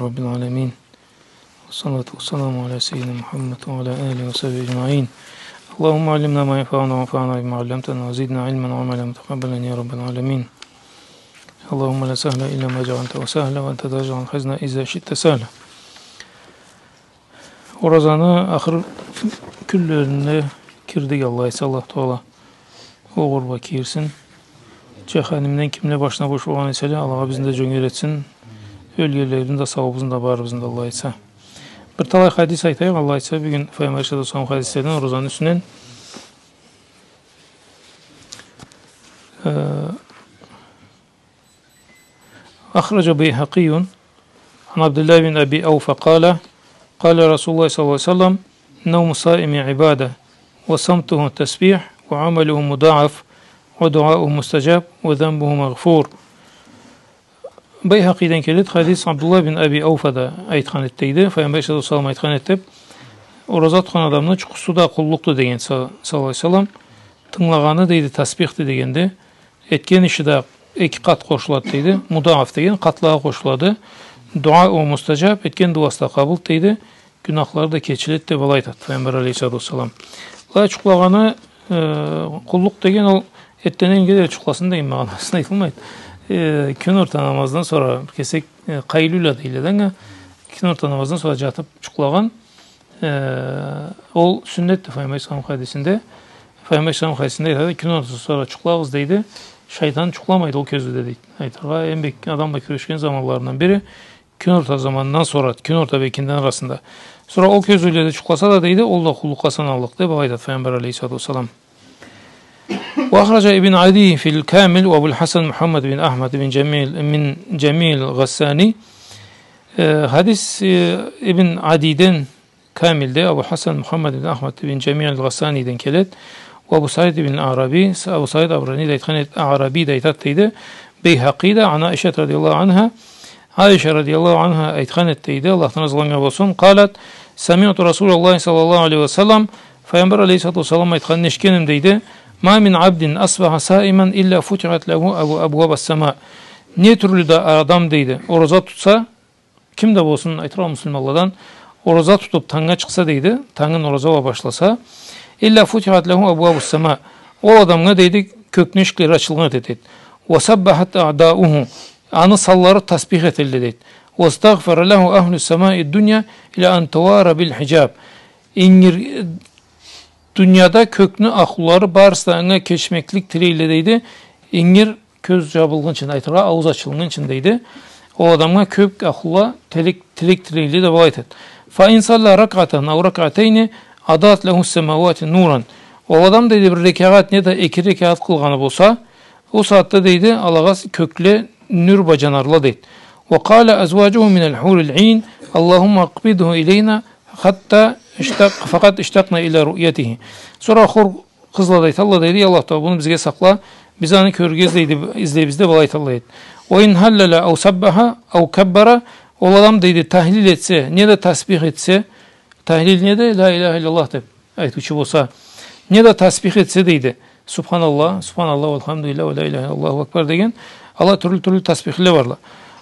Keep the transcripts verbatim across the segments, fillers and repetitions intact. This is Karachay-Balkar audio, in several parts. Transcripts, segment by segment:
رب العالمين. والصلاة والسلام على سيدنا محمد وعلى آله وصحبه أجمعين. اللهم علمنا ما ينفعنا وانفعنا بما علمتنا وزدنا علما وعملا متقبلا يا رب العالمين. اللهم لا سهل إلا ما جعلته سهلا وأنت تجعل الحزن إذا شئت سهلا. Оразаны ахыр кюнлерине кирдик, Аллах айтса, Аллах Тагъала огъургъа кирсин. Джаханимден кимле башына бош болгъан эселе, Аллах бизни да джёнгер этсин. Ёлгенлерибизни да, саубузну да, барыбызны да, Аллах айтса. Бир талай хадис айтайыкъ, Аллах айтса, бюгюн Файгъамбар алейхиссалату уассалам хадислеринден оразаны юсюнден. Э, أخرج البيهقي عن عبد الله بن أبي أوفى قال: قال رسول الله صلى الله عليه وسلم: نوم الصائم عبادة، وصمته تسبيح، وعمله مضاعف، ودعاؤه مستجاب، وذنبه مغفور. Байхакъиден келет хадис, Абдуллах бин Аби Ауфа да айтхан эди, дейди. Файгъамбар саллаллаху алейхи ва саллам айтхан эди деп, ораза тутхан адамны джукъусу да къуллукъду деген, са-, саллаллаху алейхи ва саллам. Тынгылагъаны, дейди, тасбихди дегенди. Этген иши да эки къат къошулады, дейди. Мудааф деген къатлагъа къошулады. Дуауху мустаджаб, этген дуасы да къабылды, дейди. Гюнахлары да кечиледи деп алай айтады Файгъамбар алейхиссалату уассалам. Былай джукълагъаны, э, къуллукъ деген ол эртденден ингирге дери джукъласын деген магъанасына айтылмайды. Э, кюн орта намаздан сора кесек, э, къайлюля дейле да анга, кюн орта намаздан сора джатыб джукълагъан, э, ол сюннетди Файгъамбар алейхиссалам хадисинде. Файгъамбар алейхиссалам хадисинде айтады, кюн ортасы сора джукълагъыз, дейди. Шайтан джукъламайды ол кёзюуде, дейди. Айтыргъа, эм бек адамла кюрешген заманларындан бири кюн орта замандан сора, кюн орта бла экиндин арасында. Сора ол кёзюуледе джукъласа да, дейди, ол да къуллукъгъа саналлыкъды деп алай айтады Файгъамбар алейхиссалату уассалам. وأخرج ابن عدي في الكامل وأبو الحسن محمد بن أحمد بن جميل، من جميل الغساني. Э, хадис, э, Ибн Адийден Камилде, Абу Хасан Мухаммад ибн Ахмад ибн Джамиъ аль-Гъассаниден келет. Ва Абу Саид ибн Араби, Абу Саид Абрани да айтхан эт-, Араби да айтат дейди. Бейхакъи да, ан Аишат радияллаху анха, Аиша радияллаху анха айтхан эт дейди, Аллахдан разы болсун. Къалат: سمعت رسول الله صلى الله عليه وسلم, Файгъамбар алейхиссалату уассалам айтханын эшитгеним дейди. ما من عبد أصبح صائما إلا فتحت له أبو-، أبواب السماء. Не тюрлю да адам дейди, ораза тутса, ким да болсун, айтыргъа, муслиманладан ораза тутуб, тангнга чыкъса дейди, тангын ораза бла башласа, إلا فتحت له أبواب السماء. Ол адамгъа дейди, кёкню эшиклери ачылгъан этеди дейди. وسبحت أعضاؤه. Аны санлары тасбих этелле дейди. واستغفر له أهل السماء الدنيا إلى أن توارى بالحجاب. Ингир-, дунияда кёкню ахлулары барысы да анга кечмеклик тилейле дейди. Ингир кёз джабылгъынчын, айтыргъа, аууз ачылгъынчын дейди. Ол адамгъа кёк ахлула тилек, тилек тилейле деп алай айтат. فإن صلى ركعة أو ركعتين أضاءت له السماوات نورا. Ол адам дейди, бир рекагъат неда эки рекагъат къылгъаны болса, ол сагъатда дейди, алагъа кёкле нюр бла джанарла дейди. وقال أزواجه من الحور العين: اللهم اقبضه إلينا حتى اشتق-، فقد اشتقنا إلى رؤيته. Сора хур къызла да айталла дейди, я Аллах Тагъала, муну бизге сакъла, биз аны кёрюрге излейди-, излейбиз деп алай айталла дейди. وإن هلل أو سبح أو كبر, ол адам дейди, тахлил этсе, неда тасбих этсе, тахлил неди, لا إله إلا الله деп айтыучу болса, неда тасбих этсе дейди, سبحان الله، سبحان الله، والحمد لله، ولا إله إلا الله، الله أكبر деген, ала тюрлю-тюрлю тасбихле барла.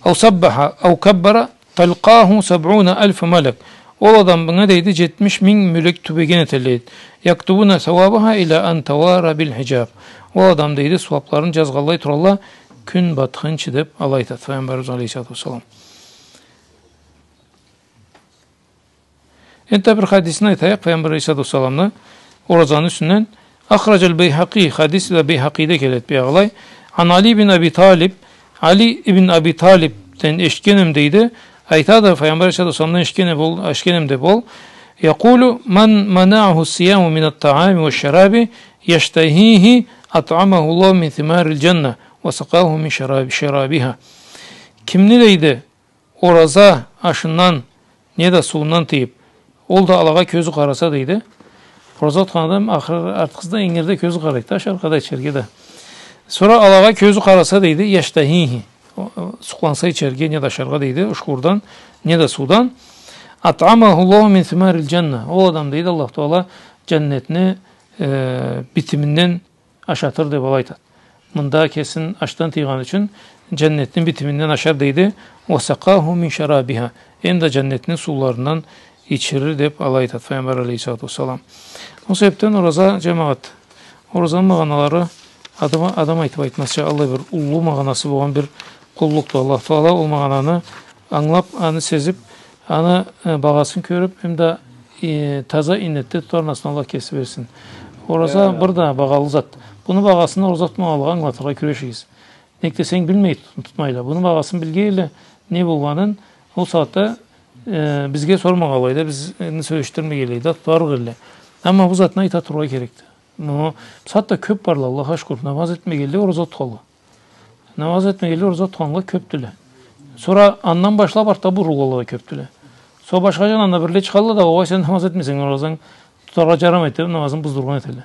أو سبح أو كبر تلقاه سبعون ألف ملك. Ол адамгъа дейди, джетмиш минг мёлек тюбеген этелле дейди. يكتبون ثوابها إلى أن توارى بالحجاب. Ол адам дейди, сууабларын джазгъанлай туралла, кюн батхынчы деп алай айтат Файгъамбарыбыз алейхиссалату уассалам. Энтда бир хадисин айтайыкъ, Файгъамбар алейхиссалату уассаламны оразаны юсюнден. أخرج البيهقي, хадис да Бейхакъиде келет биягъылай. عن علي بن أبي طالب, Али ибн Аби Талибден эшитгеним дейди. Айтады, Файгъамбар алейхиссалату уассаламдан эшитгеним бол-, эшитгеним деп ол. يقول: من منعه الصيام من الطعام والشراب يشتهيه أطعمه الله من ثمار الجنة وسقاه من شراب-، شرابها. Кимни дейди, ораза ашындан, неда сууундан тыйыб, ол да алагъа кёзю къараса дейди. Ораза тутхан адам ахыр, артыкъсыз да ингирде кёзю къарайды, ашаргъа да, ичерге да. Сора алагъа кёзю къараса дейди, يشتهيه. О, о, сукъланса ичерге, неда ашаргъа дейди, ушхуурдан, неда суудан. أطعمه الله من ثمار الجنة. Ол адам дейди, Аллах Тагъала джаннетни, э, битиминден ашатыр деп алай айтат. Мында кесин ашдан тыйгъаны ючюн джаннетни битиминден ашар дейди. «وسقاه من شرابها». Эм да джаннетни сууларындан ичирир, деб, алай айтады Файгъамбар алейхиссалату уассалам. Ол себебден ораза, джамагъат, оразаны магъаналары адам, адам айтыб айтмазча, аллай бир уллу магъанасы болгъан бир къуллукъду. Аллах Таала ол магъананы ангылаб, аны сезиб, аны, э, багъасын кёрюб, эм да, э, таза иннетде тутар насыбны Аллах кеси берсин. Ораза бир да багъалы зат. Буну багъасын ораза тутмагъанлагъа ангылатыргъа кюрешигиз. Нек десенг, билмей тут-, тутмайла. Буну багъасын билгенле, не болгъанын, ол сагъатда, э, бизге сормагъанлай да, бизни сёлешдирмегенлей да, тутарыкъ эдиле. Амма бу затны айта турургъа керекди. Но бусагъатда кёб барла, Аллахха шукур, намаз этмегенле, ораза тутханла. Намаз этмегенле, ораза тутханла кёбдюле. Сора андан башлаб артда бурулгъанла да кёбдюле. Сора башха джанына бирле чыгъалла да, «Огъай, сен намаз этмейсенг, оразанг тутаргъа джарамайды», — деб, намазын буздургъан этелле.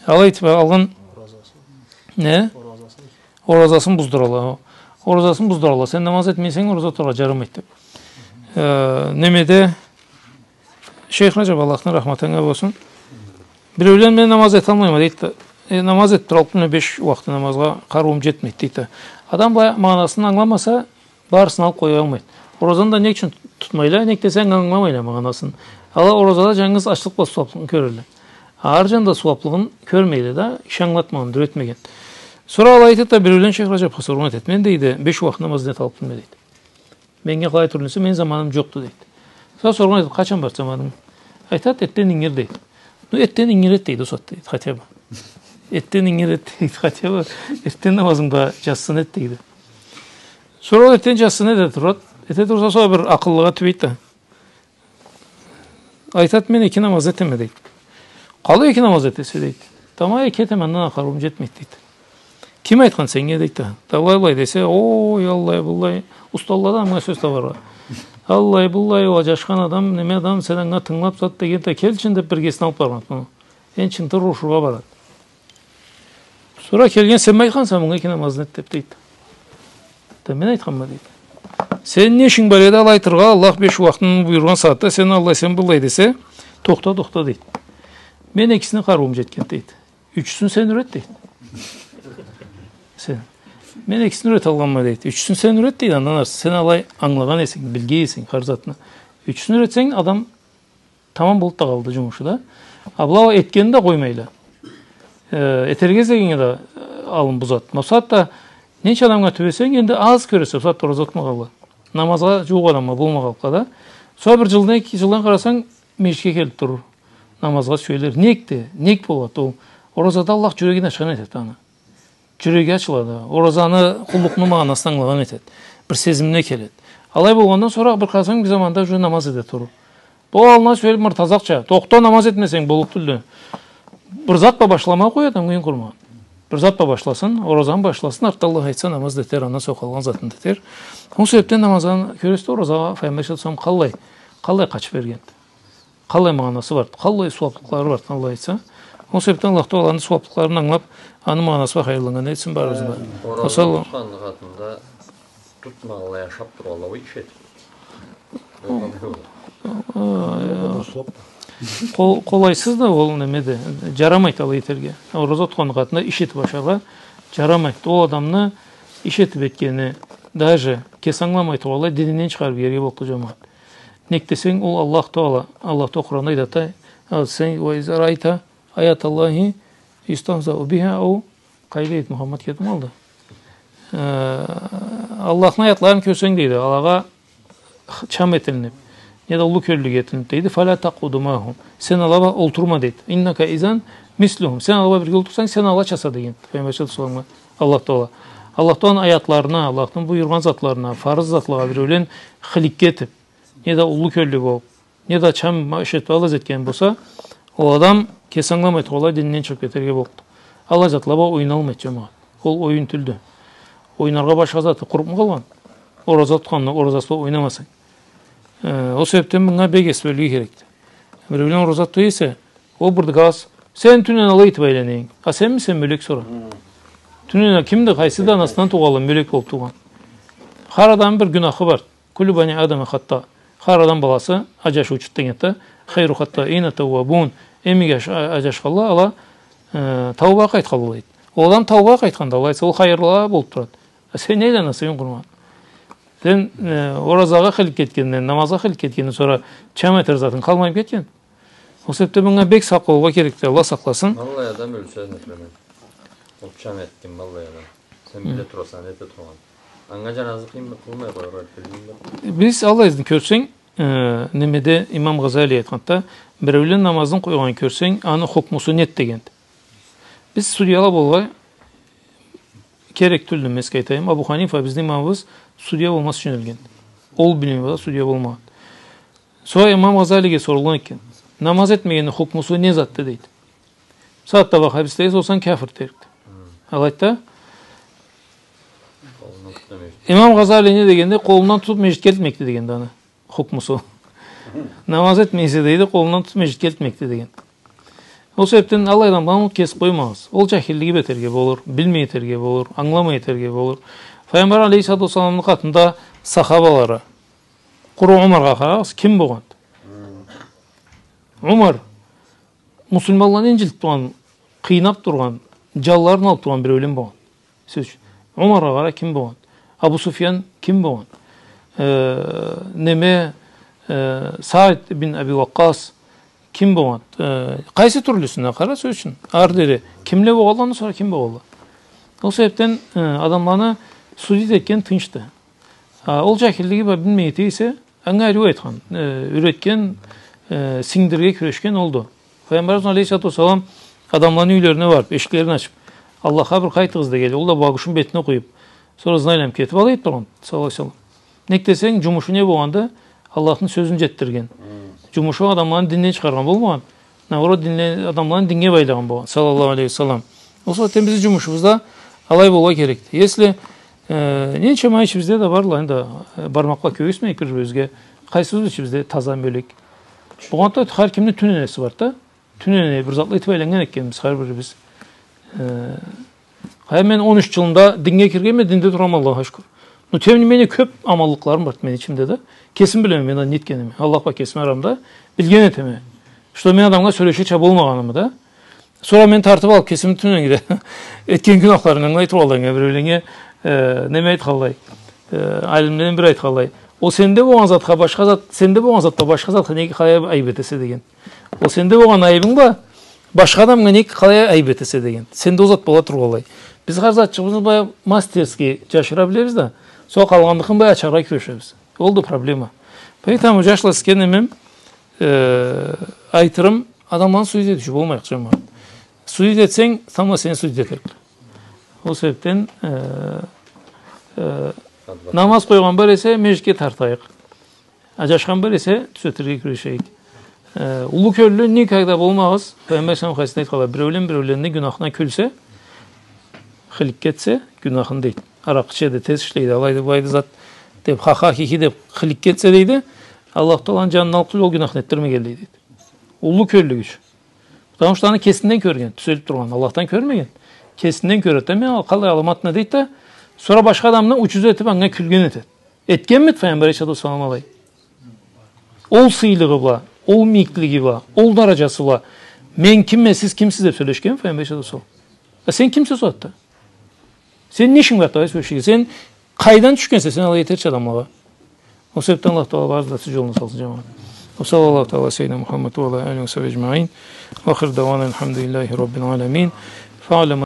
Алай этиб алгъан, не? Оразасын буздуралла. Оразасын буздуралла. «Сен намаз этмейсенг, ораза тутаргъа джарамайды», — деб. Э, немеде, Шейх Раджаб, Аллахны рахматы анга болсун. Биреулен, «Мен намаз эталмайма», — дейди да. Э, намаз этиб туралла, муна беш уакъты намазгъа къарыуум джетмейди, дейди да. Адам бу магъанасын ангыламаса, барысын алыб къоялмайды. Оразаны да не ючюн тутмайла, нек десенг, ангыламайла магъанасын. Ала оразада джангыз ачлыкъ бла сууаблыкъны кёрелле. Ары джанда сууаблыгъын кёрмейле да, киши ангылатмагъан, юретмеген. Сора алай айтады да, биреулен Шейх Раджабха соргъан этеди. «Мен, — дейди, — беш уакъ намазны эталыб турама», — дейди. «Меннге къалай тюрлю эсе, мени заманым джокъду», — дейди. Сора соргъан этеди: «Къачан барды заманынг?» Айтады: «Эртден ингир», — дейди. «Ну, эртден ингир эт, — дейди, — ол сагъатда», — дейди, — «хотя бы. Эртден ингир эт, — дейди, — хотя бы эртден намазынг бла джассыны эт», — дейди. Сора ол эртден джассыны эте турады. Эте турса, сора бир акъыллыгъа тюбейди да. Айтады: «Мен эки намаз этеме», — дейди. «Къалай эки намаз этесе?» — дейди. «Тамам эки этеме, андан а къарыуум джетмейди», — дейди. «Ким айтхан сеннге?» — дейди да. «Да былай-былай десе, ой, аллай-быллай, усталла да манга сёз табаргъа. Аллай-быллай, ол аджашхан адам, неме адам, сен анга тынгылаб зат», — дегенде, «Келчи энди», — деб, биргесине алыб баргъан муну. Энди чынтыр урушургъа барады. Сора келген: «Сенми айтханса мынга эки намазны эт деб?» — дейди. «Да мен айтханма», — дейди. «Сени не ишинг бар эди алай айтыргъа, Аллах беш уакътын буюргъан сагъатда, сен аллай, сен быллай десе, тохта, тохта», — дейди. «Мен экисине къарыуум джетген», — дейди. «Ючюсюн сен юрет», — дейди. «Сен». «Мен экисин юреталгъанма», — дейди. «Ючюсюн сен юрет», — дейди, — «андан артыкъ. Сен алай ангылагъан эсенг, билген эсенг хар затны. Ючюсюн юретсенг, адам тамам болуб да къалды джумушу да». А былай этгенни да къоймайла. Э, этерге излегеннге да, э, аллын бузады. Ма бусагъатда ненча адамгъа тюбесенг, энди аз кёресе, бусагъатда ораза тутмагъанла. Намазгъа джууукъ адамгъа болмагъанлыкъгъа да. Сора бир джылдан, эки джылдан къарасанг, межгитге келиб турур. Намазгъа сюелир. Нек да, нек болады ол? Оразада Аллах джюрегин ачхан этеди аны. Джюреги ачылады. Оразаны, къуллукъну магъанасын ангылагъан этеди. Бир сезимине келеди. Алай болгъандан сора бир къарасанг, бир заманда уже намаз эте турур. Бу аллына сюелиб мыртазакъча: «Тохта, намаз этмесенг, боллукъ тюлдю». Бир зат бла башлама къояды, анга юйюн къурмагъан. Бир зат бла башласын, оразаны башласын, артда Аллах айтса, намаз да этер, андан сора къалгъан затын да этер. Ол себебден намаздан кёресиз да, оразагъа Файгъамбар саллаллаху алейхи ва саллам къаллай, къаллай къачыб бергенди. Къаллай магъанасы барды, къаллай сууаблыкълары барды, Аллах айтса. Ол себебден Аллах Таала аны сууаблыкъларын ангылаб, аны магъанасы бла хайырланнган этсин барыбызны да. Ораза тутхан къатында тутмагъанлай ашаб тургъанла, ол иш этиб. Къол-, къолайсыз да ол немеде, джарамайды алай этерге. Ораза тутхан къатында иш этиб ашаргъа джарамайды. Ол адамны иш этиб этгени, даже кеси ангыламай тургъанлай, дининден чыгъарыб иерге боллукъду, джамагъат. Нек десенг, ол Аллах Таала, Аллах Таала Къуранда айтады: «Ал сен, ва иза раайта аяталлахи юстахзау биха», ол къайда эди, Мухаммад, кетиб къалды. Э, Аллахны аятларын кёрсенг, дейди, алагъа чам этилиниб, неда уллу кёллюлюк этилиниб, дейди, «фала такъуду маахум». Сен ала бла олтурма, дейди. «Иннака изан мислухум». Сен ала бла бирге олтурсанг, сен алачаса, деген Файгъамбар саллаллаху алейхи ва салламгъа Аллах Таала. Аллах Тааланы аятларына, Аллахны буюргъан затларына, фарыз затлагъа биреулен хыликке этиб, неда уллу кёллю болуб, неда чам иш этиб, алай зат этген болса, ол адам кеси ангыламай тургъанлай дининден чыгъыб кетерге боллукъду. Аллай затла бла ойналмайды, джамагъат. Ол оюн тюлдю. Ойнаргъа башха заты къурубму къалгъан? Ораза тутханны оразасы бла ойнамасанг. Э, ол себебден мынга бек эс бёлюрге керекди. Биреулен ораза тута эсе, ол бир да къаз, сен тюнене алай этиб айланайынг. А сенмисен мёлек сора? Тюнене кимди, къайсыды анасындан туугъанлы мёлек болуб туугъан? Хар адамны бир гюнахы бар. «Куллу бани Адама хатта». Хар адам баласы аджашыучуду деген да. «Хайру хаттаина тауабун». Эм иги аш-, а-, аджашханла ала, э, тауба къайтханла, дейди. Ол адам тауба къайтханда, алай эсе, ол хайырлыла болуб турады. А сен не айланаса, юйюн къурмагъан? Сен, э, оразагъа хылик этгенден, намазгъа хылик этгенден сора чам этер затынг къалмай кетген. Ол себепден мынга бек сакъ болургъа керекди, Аллах сакъласын. Аллай адам ёлсе, например, ол чам этген, аллай адам. Сен биле тураса, не эте тургъан. Анга жаназы къыйын, къылмай къояргъа, билдингми? Биз аллайны кёрсенг, э, немеде Имам Гъазали айтханды, биреулен намазын къойгъанын кёрсенг, аны хукмусу неди дегенди. Биз судьяла болургъа керек тюлдю, мен сизге айтайым. Абу Ханифа, бизни имамыбыз, судья болмаз ючюн ёлгенди. Ол билими бла судья болмагъанды. Сора Имам Гъазалиге сорулгъан экен: «Намаз этмегенни хукмусу не затды?» — дейди. Бусагъатда ваххабистлеге сорсанг, кяфыр дерикди. Алайды да. Имам Гъазали не дегенди? Къолундан тутуп межгитге элтмекди дегенди аны хукмусу. Намаз этмей эсе, дейди, къолундан тутуп межгитге элтмекди дегенди. Ол себепден аллай адамланы кесип къоймагъыз. Ол жахиллиги бла этерге болур, билмей этерге болур, ангыламай этерге болур. Файгъамбар алейхиссалату уассаламны къатында сахабалары. Къуру Умаргъа къарагъыз, ким болгъанды? Умар муслиманланы инжилтип тургъан, къыйнап тургъан, жанларын алып тургъан биреулен болгъан. Сёз ючюн. Умаргъа къара, ким болгъан? Абу Суфьян ким болгъан? Э, неме, э, Саад бин Аби Вакъкъас ким болгъан? Э, къайсы тюрлюсюне къара, сёз ючюн. Ары дери кимле болгъанла, андан сора ким болгъанла? Ол себепден, э, адамланы судить этген тынчды. А, ол жахиллиги бла билмей эте эсе, анга ариу айтхан, э, юретген, э, сингдирирге кюрешген олду. Файгъамбарыбыз алейхиссалату уассалам адамланы юйлерине барып, эшиклерин ачып, «Аллахха бир къайтыгъыз», — дегенлей, ол да багушун бетине къуюп, сора ызын айланып кетип алай этип тургъан, саллаллаху алейхи ва саллам. Нек десенг, жумушу не болгъанды? Аллахны сёзюн жетдирген. Жумушу адамланы динден чыгъаргъан болмагъан. Наоборот, динле-, адамланы динге байлагъан болгъан, саллаллаху алейхи ва саллам. Ол себепден бизни жумушубуз да алай болургъа керекди. Если, э, ненча ма ичибизде да бардыла, энди, э, бармакъ бла кёргюзтмейик бир-бирибизге, къайсыбыз ичибизде таза, мёлек. Болгъанда хар кимни тюненеси барды да. Тюнене бир затла этип айланнган экенбиз хар бирибиз. Э, Къайдам, мен он юч жылымда динге киргенме, динде турама, Аллахха шукур. Но тем не менее, кёп аманлыкъларым барды мени ичимде да. Кесим билеме мен не этгенимни. Аллах бла кесими арамда билген этеме. Что мен адамгъа сёлеширча болмагъанымы да. Сора мени тартып алып, кесими тюненги да этген гюнахларымы ангылай тургъанлай, биреулеге, э, неме айтханлай, э, алимледен бири айтханлай: «Ол сенде болгъан затха башха зат, сенде болгъан затха башха затха неге къалай айып этесе?» — деген. Ол сенде болгъан айыбынг бла башха адамгъа неге къалай айып этесе деген. Сенде ол зат бола тургъанлай. Биз хар затчыгъыбызны былай мастерски жашыра билебиз да, сора къалгъанлыкъын былай ачаргъа кюрешебиз. Ол да проблема. Поэтому, жашла, сизге немем, э, айтырым, адамланы судить этиучю болмайыкъ, жамауат. Судить этсенг, тамбла сени судить этерик. Ол себепден, э, э, намаз къойгъан бар эсе, межгитге тартайыкъ. Ажашхан бар эсе, тюзетирге кюрешейик. Э, уллу кёллю никогда болмагъыз. Файгъамбар алейхиссалам хадисинде айтханлай: «Биреулен биреуленни гюнахына кюлсе, хыликке этсе, гюнахын», — дейди. Аракъы ичеди, тез ишлейди, алайды, былайды зат деп, ха-ха, хи-хи деп хыликке этсе, дейди, Аллаху Тааланы жанына алып къалып, ол гюнахны этдирмегенлей, дейди. Уллу кёллю кюч. Потому что аны кесинден кёрген, тюзелип тургъан, Аллахдан кёрмеген. Кесинден кёреди да, мен къалай аламатма дейди да, сора башха адамны учуз этип, анга кюлген этеди. Этгенмиди Файгъамбар алейхиссалату уассалам алай? Ол сыйлыгъы бла, ол мийиклиги бла, ол даражасы бла, мен кимме, сиз кимсиз деп сёлешгенми Файгъамбар алейхиссалату уассалам? А сен кимсе сора да? Сен не ишинг барды алай сёлеширге? Сен къайдан тюшгенсе сен алай этерча адамлагъа? Ол себепден Аллах Таала барыбызны да тюз жолуна салсын, жамауат. Ва саллаллаху таала ала сайидина Мухаммад ва ала алихи ва сахбихи аджмаин. Ва ахиру даъвана алхамдулиллахи раббил аламин. Фаълам